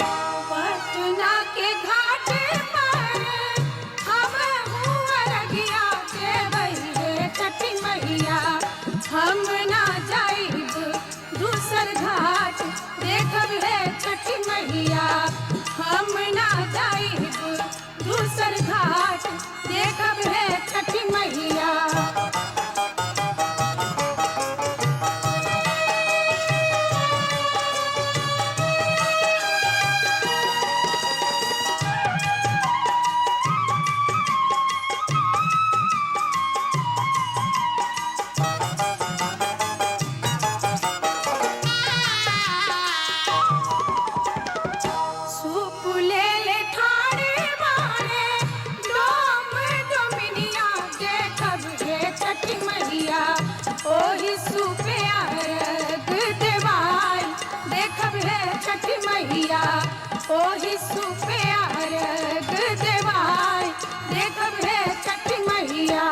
पटना के घाट पर हम अरगिया देबै हे छठी मैया। हम ना जाइब दूसर घाट देखब हे छठी मैया। हम ना जाइब दूसर घाट देखब हे छठी मैया। सूप ले ले ठाड़े बाड़े डोम डोमिनिया देखब हे छठी मैया। ओही सूपे अर्घ देवाई देखब हे छठी मैया। ओही सूपे अर्घ देवाई देखब हे छठी मैया।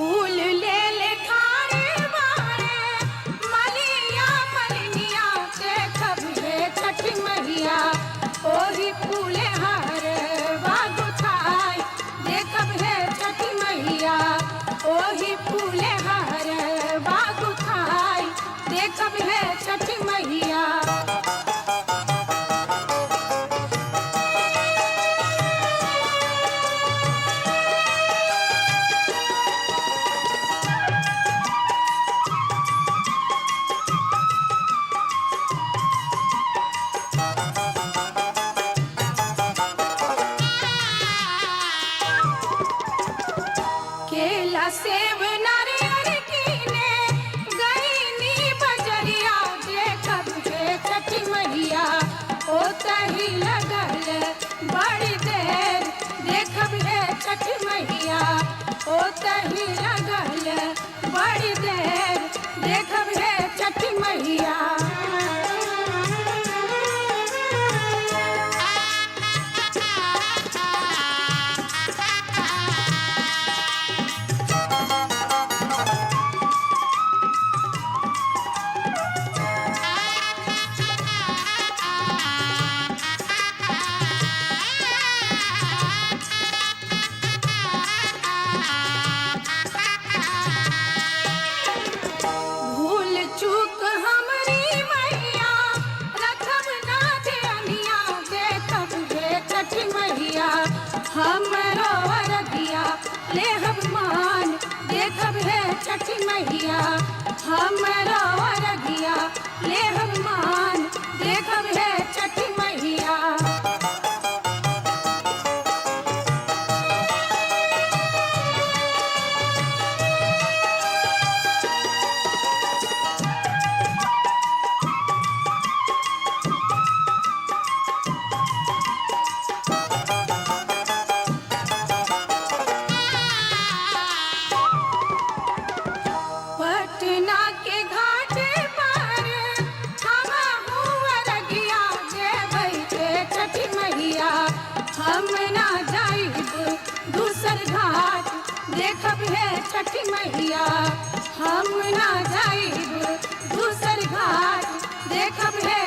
फूल ले ले ठाड़े बाड़े मलिया मलिनिया देखब हे छठी मैया। ओही फूले हार बागुथाई देखब हे छठी मैया। ओही फूले हार बागुथाई देखब हे छठी मैया। केला सेब नारियल कीने गईनी बजरिया देखब हे छठी मैया। ओतही लगल बड़ी देर देखब हे छठी मैया। ओतही लगल बड़ी देर देखब हे छठी मैया। भूल चूक हमरी मैया रखब ना ध्यानिया देखब हे छठी मैया। हमरो अरगिया लेहब मान देखब हे छठी मैया। हमरो अरगिया लेहब मान देखब हे छठी मैया। पटना के घाट पर हम अरगिया देबै हे छठी मैया। हम ना जाइब दूसर घाट देखब हे छठी मैया। हम ना जाइब दूसर घाट देखब हे